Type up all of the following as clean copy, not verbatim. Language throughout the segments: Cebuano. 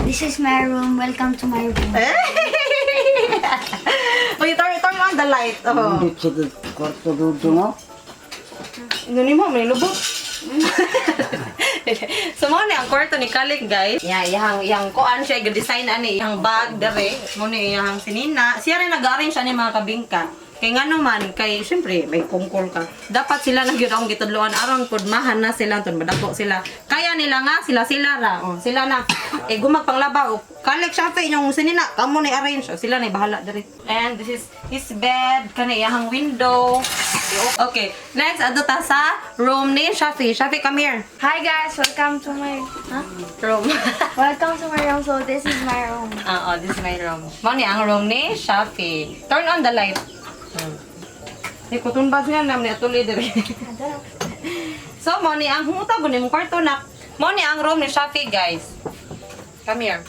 This is my room. Welcome to my room. Uy, turn on the light. Oh. Hindi sa kwarto dudong oh. Ano mo, may lubot. So mo ni ang kwarto ni Kalik, guys. Yeah, iyang kuan siya design ani iyang bag dere. Mo ni iyang sinina. Siya rin nag-arrange ani, mga kabingka. Kay ngano man kay syempre may kungkol ka. Dapat sila na gyud akong gitudloan aron pud mahan na sila tun madako sila. Kaya nila nga sila sila ra. Oh, sila na eh gumag panglaba o Kalik, Shafi, inyong sinina kamo ni arrange. O, sila na bahala dere. And this is his bed, kani iyang window. Okay, next adto ta sa room ni Shafi. Shafi, come here. Hi guys, welcome to my, huh? Room. Welcome to my room. So this is my room. Oo, this is my room. Mao ni ang room ni Shafi. Turn on the light. Di ko tunbas nga nam ni atuli diri. So mao ni ang humuta gud nimong kwarto na. Mao ni ang room ni Shafi, guys. Come here.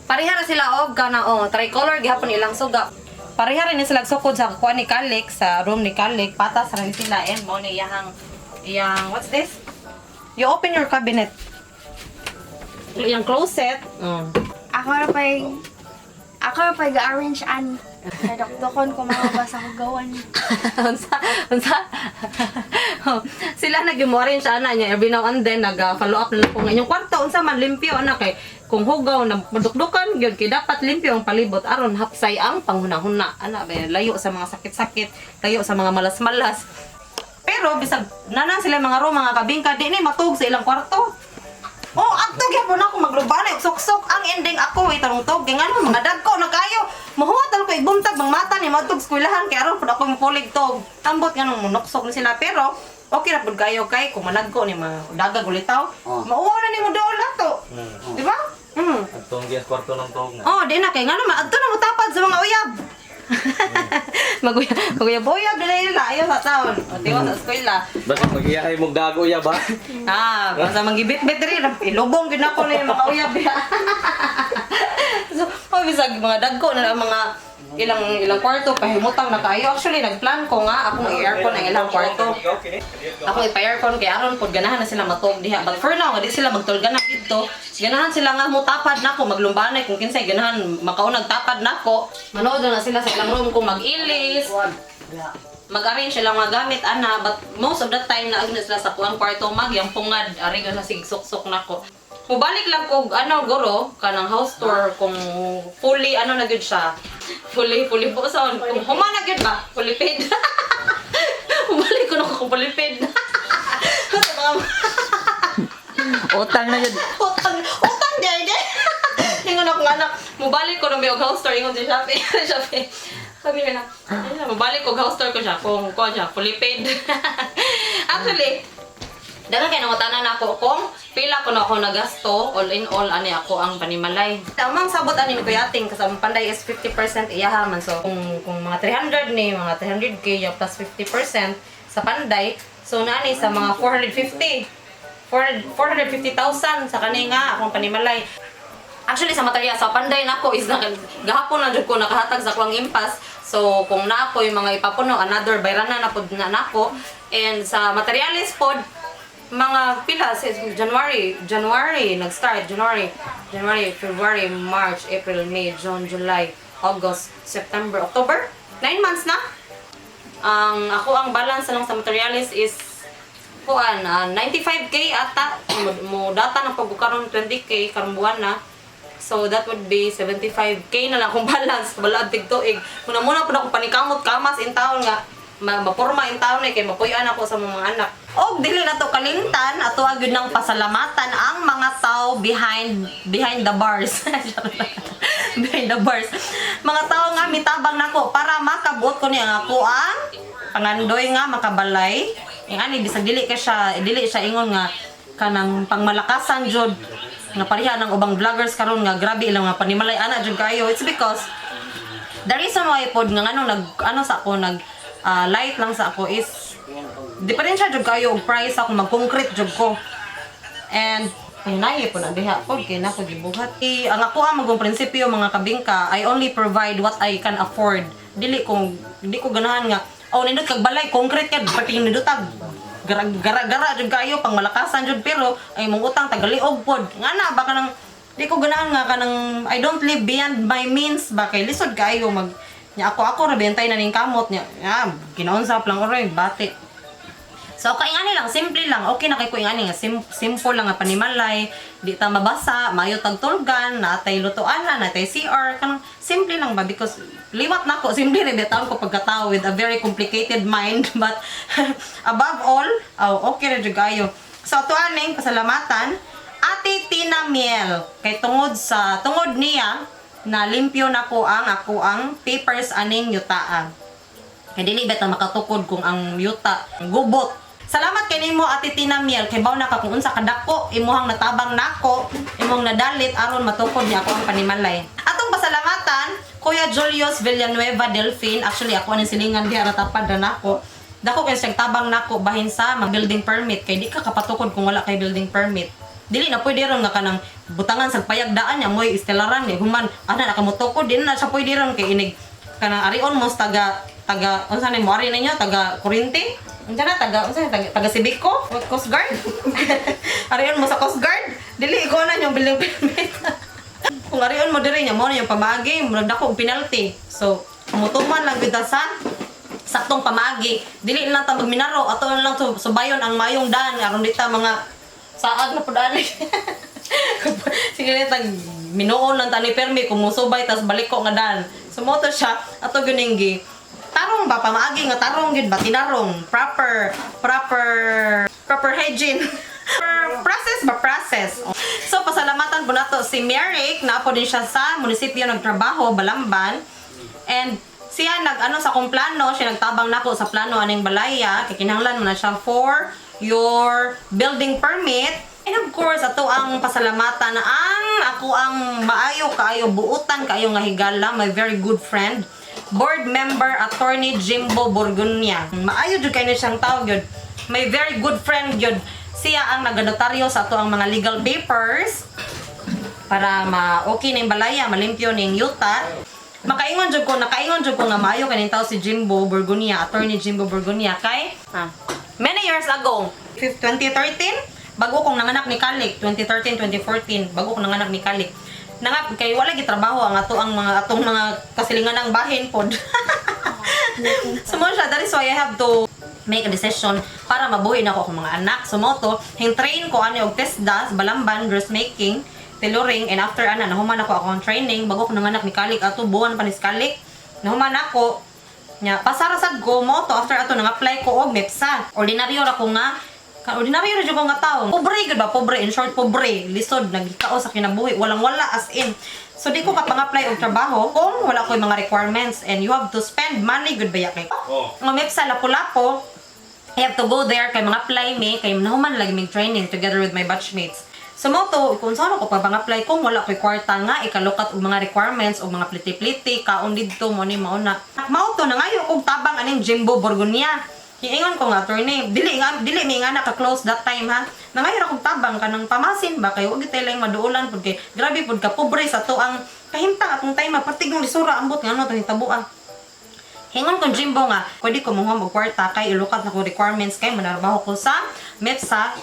Pareha ra sila og kana, oh, tricolor gihapon ilang suga. Pareha rin ni sila sukod sa kuan ni Kalik, sa room ni Kalik, patas ra ni sila and mao ni iyang, what's this? You open your cabinet. Iyang closet. Ako ra pa'y ga-arrange an. Kay dokdokon ko mga basa ko gawan. Unsa unsa sila nag-arrange ana niya every now and then, nag-follow up na lang ko nga inyong kwarto unsa man, limpyo ana, kay kung hugaw na madukdukan gyud, kay dapat limpyo ang palibot aron hapsay ang panghunahuna ana ba, layo sa mga sakit-sakit, layo sa mga malas-malas. Pero bisag nana sila mga room, mga kabingka, di ni matug sa ilang kwarto. Oh, adto gyapon ako maglubanay og suksok ang ending ako ay tarong tog kay ngano mga dagko na kayo. Mahuwat ko ibuntag mang mata ni madtog eskwelahan kay aron pud ako mopulig tog. Ambot nganong monoksok ni sila, pero okay ra pud kayo kay kung managko ni mga dagag ulitaw. Oh. Mauwa na nimo dool nato. Di ba? Atong giyas kwarto ng tog na. Oh, di na kay ngano man adto na motapad sa mga uyab. Maguyab, maguyab uyab dili nila ayo sa taon. O tiwa sa eskwela. Basta magiyahay mong dago ya ba? Ah, basta manggibit-bit rin. Ilubong gid nako na yung mga uyab ya. So, oh, bisag mga dagko na ang mga ilang ilang kwarto pahimutang na kayo. Actually, nagplan ko nga akong i-aircon ang ilang kwarto. Ako ipa-aircon kay aron pod ganahan na sila matug diha. But for now, di sila magtulga na dito. Ganahan sila nga mutapad nako, maglumbanay kung kinsay ganahan makaunag tapad nako. Manood na sila sa ilang room kung mag-ilis, mag-arrange sila mga gamit ana, but most of the time naag na sila sa kuang kwarto mag yang pungad ari sa sig suksok nako. Mubalik lang kog ano guro kanang house tour kung fully ano na gyud siya. Fully buson kung human na gyud ba, fully paid. Mubalik ko na kung fully paid. Sa mga Utang na yun. Utang, utang di ay di. Ingon ako nga anak, mubalik ko nung may og house tour, ingon si Shopee. Shopee. Sabi niya na, ayun na, mubalik ko house tour ko siya, kung ko siya, fully paid. Actually, daghan kay nangutana na ako kung pila ko na ako nagasto, all in all, ani ako ang panimalay. Tamang sabot ani ni Kuya Ting, kasi ang panday is 50% iyaha man. So, kung mga 300 ni, mga 300K ya plus 50% sa panday, so naani sa mga 450. 450,000 sa kani nga akong panimalay. Actually sa materya sa panday nako is na, gahapon na jud ko nakahatag sa akong impas. So kung naa ko yung mga ipapuno another bayrana na pud na nako, and sa materials pod mga pila sa January nag-start January, February, March, April, May, June, July, August, September, October. 9 months na. Ang ako ang balance na lang sa materials is kuan 95K ata mo data ng pag karon 20K karong buwan na. So that would be 75K na lang akong balance wala tig tuig. Muna muna pud ako panikamot kamas in taon nga maporma in taon eh kay mapuy-an ako sa mga anak. Og dili na to kalimtan ato gyud nang pasalamatan ang mga tao behind behind the bars. Behind the bars. Mga tao nga mitabang nako para makabuot ko niya nga ako ang pangandoy nga makabalay. Yung ani bisag dili ka siya dili siya ingon nga kanang pangmalakasan jud nga pareha ng ubang vloggers karon nga grabe ilang nga panimalay ana jud kayo. It's because the reason why pod nga ngano nag ano sa ako nag light lang sa ako is diferensya jud kayo og price ako mag-concrete jud ko. And ay naay po na diha pod kay nako gibuhat. Eh, ang ako ang magong prinsipyo, mga kabingka, I only provide what I can afford. Dili kung di ko ganahan nga oh nindot kag balay concrete ka pati nindotag gara gara gara jud kayo pang malakasan jud, pero ay mong utang tagaliog pod nga na baka nang Di ko ganahan nga kanang I don't live beyond my means ba, kay lisod kaayo mag nya ako ra bentay na ning kamot nya. Ah, ginaunsa lang oray bati. So kay ngani lang, simple lang. Okay na kay ko ingani nga simple lang nga panimalay, di ta mabasa, maayo tag tulgan, natay lutuan na, natay CR, kanang simple lang ba, because liwat nako simple ra bitaw ko pagkatao with a very complicated mind, but above all, oh, okay ra jud kayo. So ato aning pasalamatan Ate Tina Miel kay tungod sa tungod niya na limpyo na ko ang ako ang papers aning yutaa. Kay dili ba ta makatukod kung ang yuta gubot. Salamat kay nimo, Ate Tina Miel, kay baw na ka kung unsa kadako imuhang natabang nako, imong nadalit aron matukod ni ako ang panimalay. Atong pasalamatan Kuya Julius Villanueva Delfin, actually ako aning silingan diha ra tapad ra nako. Dako kay siyang tabang nako bahin sa mga building permit kay di ka kapatukod kung wala kay building permit. Dili na pwede ron nga kanang butangan sa payag daan niya moy istelaran ni human ana na kamotukod, di na siya pwede ron kay inig kanang arion mo sa taga taga unsa ni mo ari ninyo, taga kuryente, unsa na taga unsa ni taga, taga Cebico, Coast Guard, arion mo sa Coast Guard, dili ko na yung building permit. Kung arion mo diri nya mo na yung pamagi, murag dako og penalty. So mutuman lang gyud ta sa saktong pamagi, dili lang ta magminaro, ato lang subayon ang mayong daan aron di ta mga saag na pud ani. Sige lang tag minuon lang tani permi kung musubay tas balik ko nga daan. So mo to siya ato guninggi tarong ba, pamaagi nga tarong gyud ba, tinarong proper proper proper hygiene process ba, process. So pasalamatan po nato si Merrick na po din siya sa munisipyo nagtrabaho Balamban, and siya nag ano sa akong plano, siya nagtabang nako sa plano aning balaya kay kinahanglan mo na siya for your building permit. And of course, ato ang pasalamatan ang ako ang maayo kaayo buutan kaayo nga higala, my very good friend, board member Attorney Jimbo Borgonia. Maayo jud kay ni siyang tao gyud. My very good friend gyud. Siya ang naganotaryo sa ato ang mga legal papers para ma-okay na yung balaya, malimpyo ning yuta. Makaingon jud ko, nakaingon jud ko nga maayo kaning tao si Jimbo Borgonia, Attorney Jimbo Borgonia kay many years ago, 2013, bago kong nanganak ni Kalik, 2013, 2014, bago kong nanganak ni Kalik. Nangap kay wala gitrabaho ang ato ang mga atong mga kasilingan ng bahin pod. So mo siya, that is why I have to make a decision para mabuhi na ako akong mga anak. So mo to, hing train ko ani og TESDA, Balamban, dressmaking, tailoring, and after ana, nahuman ako akong training, bago ko nanganak ni Kalik, ato buwan pa ni Kalik, nahuman ako, nya pasara sad ko mo to. After ato nang-apply ko og MEPSA. Ordinaryo ra ko nga ka, ordinaryo ra jud ko nga tawo. Pobre gud ba, pobre, in short pobre, lisod nagkao sa kinabuhi, walang wala as in. So di ko ka pang-apply og trabaho kung wala koy mga requirements, and you have to spend money gud ba kay. Oh. Nga MEPSA Lapu-Lapu, I have to go there kay mga apply me kay nahuman lagi mig training together with my batchmates. So mo to kung saan ako pa apply kung wala koy kwarta nga ikalukat og mga requirements og mga pliti-pliti kaon didto mo ni mauna. Mao to nangayo kog tabang aning Jimbo Borgonia. Giingon ko nga, "Attorney," dili nga dili mi nga naka-close that time ha. Nangayo ra kog tabang kanang pamasin ba kay wag tay lang maduolan pud kay grabe pud ka pobre sa to ang kahimtang atong time, patig ng lisura ambot nga ano to hitabo ah. Hingon kong Jimbo nga, pwede ko manguha og kwarta kay ilukat na ko requirements kay manarbaho ko sa MEPSA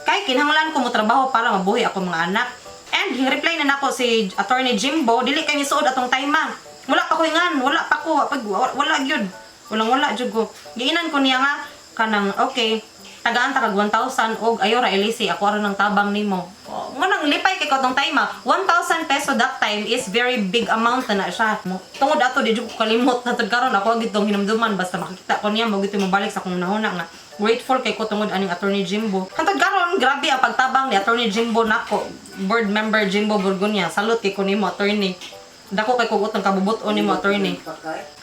kay kinahanglan ko mo trabaho para mabuhi ako mga anak. And reply na nako si Attorney Jimbo, dili kay misuod atong time ah. Wala pa ko ingan, wala pa ko, pag wala, wala gyud. Walang wala jud ko. Giinan ko niya nga kanang okay, tagaan ta kag 1,000 og ayo ra elisi ako ra ng tabang nimo. Oh, nga nang lipay kay ko atong time ah. 1,000 peso that time is very big amount na na siya. Tungod ato di jud ko kalimot na karon ako gitong hinumduman basta makita ko niya mo gito mobalik sa akong nahuna nga grateful kay ko tungod aning Attorney Jimbo. Hantod karon grabe ang pagtabang ni Attorney Jimbo nako. Board member Jimbo Borgonia. Salute kay ko nimo, attorney. Dako kay kog utang kabubut-on nimo, attorney.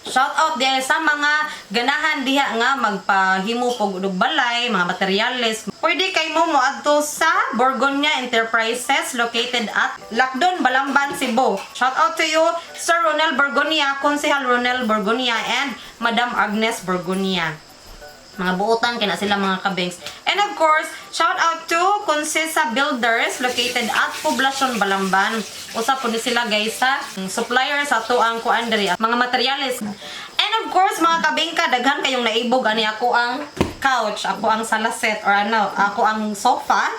Shout out diha sa mga ganahan diha nga magpahimo pog og balay, mga materyales. Pwede kay mo moadto sa Borgonia Enterprises located at Lakdon, Balamban, Cebu. Shout out to you, Sir Ronel Borgonia, Konsehal Ronel Borgonia and Madam Agnes Borgonia. Mga buotan kay na sila mga kabings. And of course, shout out to Concesa Builders located at Poblacion Balamban. Usa po ni sila guys sa supplier sa ato ang kuan diri, mga materyales. And of course, mga kabingka, daghan kayong naibog ani ako ang couch, ako ang sala set or ano, ako ang sofa.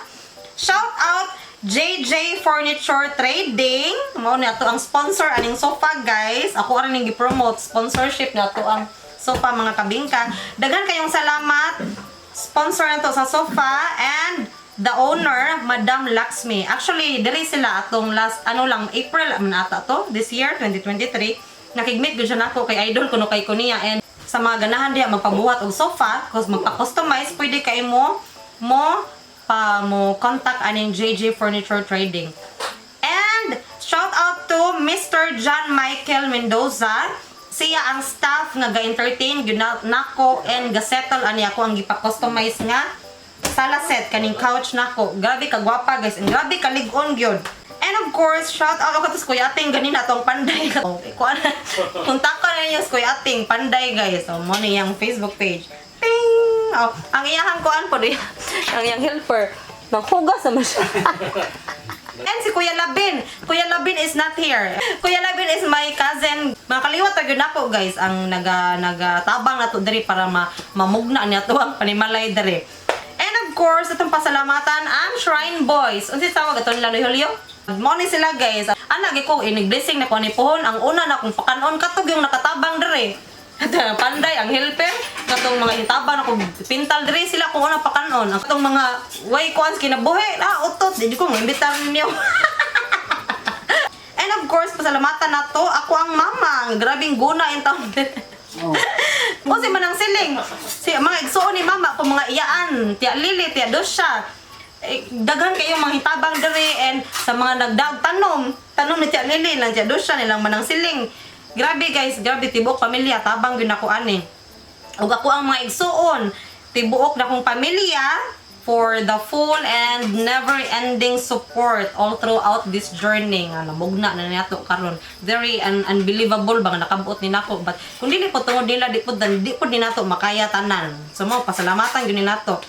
Shout out JJ Furniture Trading. Mao ni ato ang sponsor aning sofa, guys. Ako ra ning gi-promote sponsorship na ato ang sofa, mga kabingka. Daghan kayong salamat sponsor na to sa sofa and the owner, Madam Laxmi. Actually, diri sila atong last, ano lang, April man ata to, this year, 2023. Nakigmeet gud siya nako kay idol kuno kay ko niya and sa mga ganahan diha magpabuhat og sofa, cause magpa-customize, pwede kay mo mo pa mo contact aning JJ Furniture Trading. And shout out to Mr. John Michael Mendoza. Siya ang staff nga ga-entertain gyud nako and ga-settle ani ako ang gipa-customize nga sala set kaning couch nako. Grabe ka gwapa, guys, and grabe ka lig-on gyud. And of course, shout out ako to sa Kuya Ating ganina tong panday. Okay, kuan. Kontakto na ninyo sa Kuya Ating panday, guys. So mo ni iyang Facebook page. Ting! Oh, ang iyahang kuan po di ang iyang helper. Nanghugas naman siya. And si Kuya Labin. Kuya Labin is not here. Kuya Labin is my cousin. Mga kaliwat ra gyud nako, guys, ang nagatabang nato diri para mamugna niya to ang panimalay diri. And of course, itong pasalamatan ang Shrine Boys. Unsa tawag ato nila ni Julio? Mo ni sila, guys. Ana gi ko inig blessing na ko ni pohon ang una na kong pakanon katog yung nakatabang diri. Panday ang helper katong mga hitaban ako pintal diri sila kung una pakanon ang katong mga way kuan sa kinabuhi ah utot di ko imbitar ninyo. And of course, pasalamatan na to ako ang mama. Grabing guna in taon. Oh. O si Manang Siling, si mga igsuon ni mama kung mga iyaan, Tiya Lili, Tiya Dosya. Eh, daghan kayo mga hitabang diri and sa mga nagdaog tanom, tanom ni Tiya Lili, lang Tiya Dosya, nilang Manang Siling. Grabe, guys, grabe tibuok pamilya, tabang gyud nako ani. Ug ako ang mga igsuon, tibuok na kong pamilya for the full and never-ending support all throughout this journey nga namugna na nato karon. Very unbelievable ba nga nakabuot ni nako, but kung dili po tungod nila, di po ni nato makaya tanan. So mo pasalamatan gyud ni nato.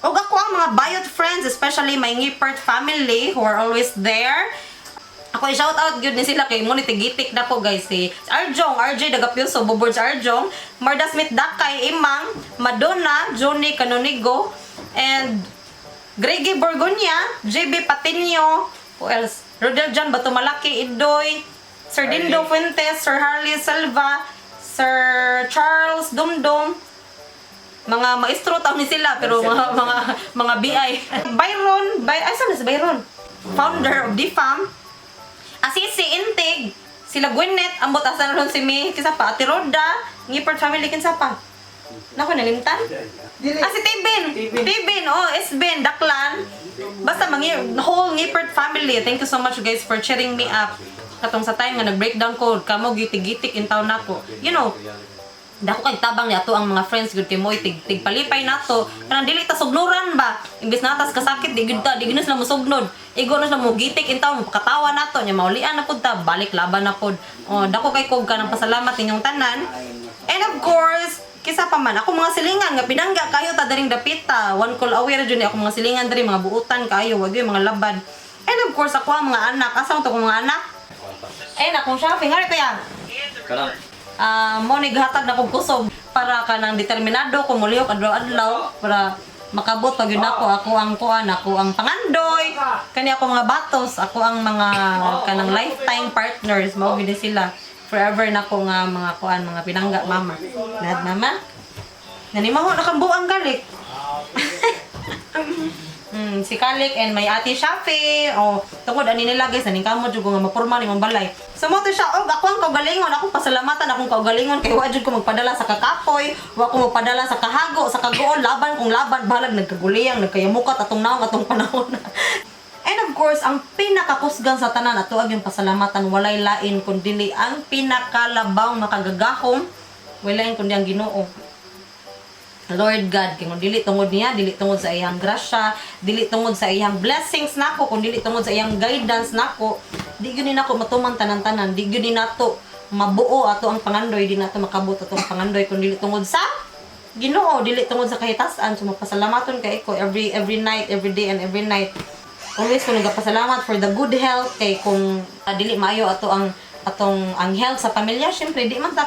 Ug ako ang mga bayot friends, especially my Ngipert family who are always there. Ako i-shout out gyud ni sila kay mo ni tigitik na po, guys, si Arjong, RJ Dagapyoso, Bobords Arjong, Marda Smith Dakay, Imang, Madonna, Johnny Canonigo, and Greggy Borgonia, JB Patinio, who else? Rodel John Batumalaki, Idoy, Sir Dindo Fuentes, Sir Harley Silva, Sir Charles Dumdum, mga maestro taon ni sila pero mga BI. Byron, ay saan na si Byron? Founder of DFAM. Asisi Intig, sila Gwyneth, ambot asa na ron si May, kinsa pa, Ate Roda, Ngipert family, kinsa pa. Nako, nalimtan? Ah, si Tibin! Tibin, oh, Esbin, Daklan. Basta mga whole Ngipert family. Thank you so much, guys, for cheering me up. Katong sa time nga nag-breakdown ko, kamo gitig-gitik in town nako. Dako kay tabang ni ato ang mga friends gud kay mo tig tig palipay nato kanang dili ta sugnuran ba, imbes natas kasakit di gud ta, di gud na sila mosugnod, igo na sila mo gitik in taon, katawa nato nya maulian na pud ta, balik laban na pud. Oh, dako kay kog kanang pasalamat ninyong tanan. And of course, kisa pa man ako mga silingan nga pinangga kayo ta daring dapita, one call away ra jud ni ako mga silingan diri, mga buutan kayo, wag yung mga labad. And of course, ako ang mga anak. Asa man to akong mga anak? Eh na kung shopping ngari kaya. Kanang Ah, mo ni gihatag na kog kusog para kanang determinado ko mulihok adlaw-adlaw para makabot pag yun ako ako ang kuan, ako ang pangandoy kani, ako mga batos, ako ang mga kanang lifetime partners. Mao gid ni sila forever na ko nga mga kuan, mga pinangga. Mama nad mama nanimaho na kang buang galik. Si Kalik and my ate Shafi. Oh, tungod ani nila, guys, naning kamo jud ko nga mapurma ni mong balay. So mo to siya og ako ang kaugalingon, akong pasalamatan akong kaugalingon kay wa jud ko magpadala sa kakapoy, wa ko magpadala sa kahago, sa kaguol, laban kung laban bahalag nagkaguliyang, nagkayamukat atong naong atong panahon. And of course, ang pinakakusgan sa tanan ato ang yung pasalamatan walay lain kun dili ang pinakalabaw makagagahom, walay lain kundi ang Ginoo. Lord God, kay kung dili tungod niya, dili tungod sa iyang grasya, dili tungod sa iyang blessings nako, kung dili tungod sa iyang guidance nako, di gyud ni nako matuman tanan-tanan, di gyud ni nato mabuo ato ang pangandoy, di nato makabot ato ang pangandoy kung dili tungod sa Ginoo, dili tungod sa kahitasan. So mapasalamaton kay ko every night, every day and every night. Always ko nagapasalamat for the good health kay kung dili maayo ato ang atong ang health sa pamilya, syempre di ta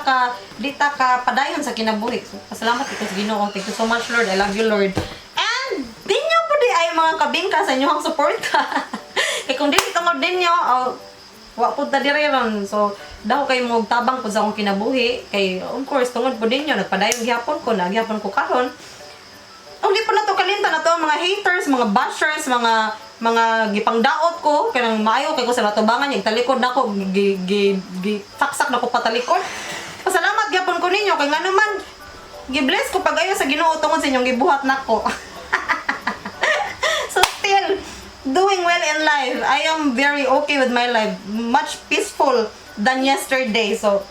ka padayon sa kinabuhi. So pasalamat ko sa Ginoo. Thank you so much, Lord. I love you, Lord. And dinyo po di ay kayo, mga kabingka, sa inyong suporta. Kay kung dili tungod ninyo, oh, wa pud ta diri ron. So, dako kay mo tabang pud sa akong kinabuhi kay of course tungod pud ninyo nagpadayon gihapon ko, na gihapon ko karon. Ang di pa na to kalimtan na to ang mga haters, mga bashers, mga gipangdaot ko kanang maayo kay ko sa latubangan niya talikod nako, gi gi, gi saksak nako patalikod. Pasalamat gyapon ko ninyo kay ngano man gi-bless ko pag-ayo sa Ginoo tungod sa inyong gibuhat nako. So still doing well in life. I am very okay with my life. Much peaceful than yesterday. So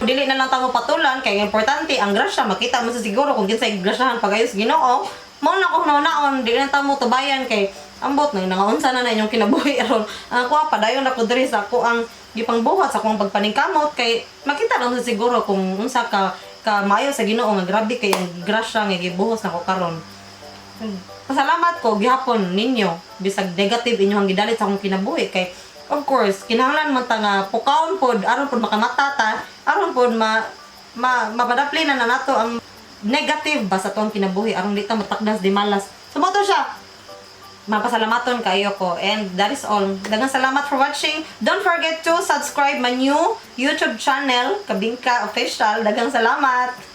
dili na lang tamo patulan kay ang importante ang grasya, makita mo sa siguro kung kinsay grasyahan pag-ayo sa Ginoo. Mao na ko naon, dili na tamo tubayan kay ambot nang nangaunsa na na inyong kinabuhi aron. Ang ako padayon na ko diri sa ako ang gipangbuhat sa akong pagpaningkamot kay makita lang sa siguro kung unsa ka ka maayo sa Ginoo nga grabe kay ang grasya nga gibuhos nako karon. Pasalamat ko gihapon ninyo bisag negative inyong gidalit sa akong kinabuhi kay of course kinahanglan man ta nga pukaon pod aron pod makamata ta, aron pod ma, ma mapadapli na na nato ang negative ba sa atong kinabuhi aron di ta matakdas di malas. So mao to siya, mapasalamaton kayo ko, and that is all. Daghang salamat for watching. Don't forget to subscribe my new YouTube channel, Kabingka Official. Daghang salamat.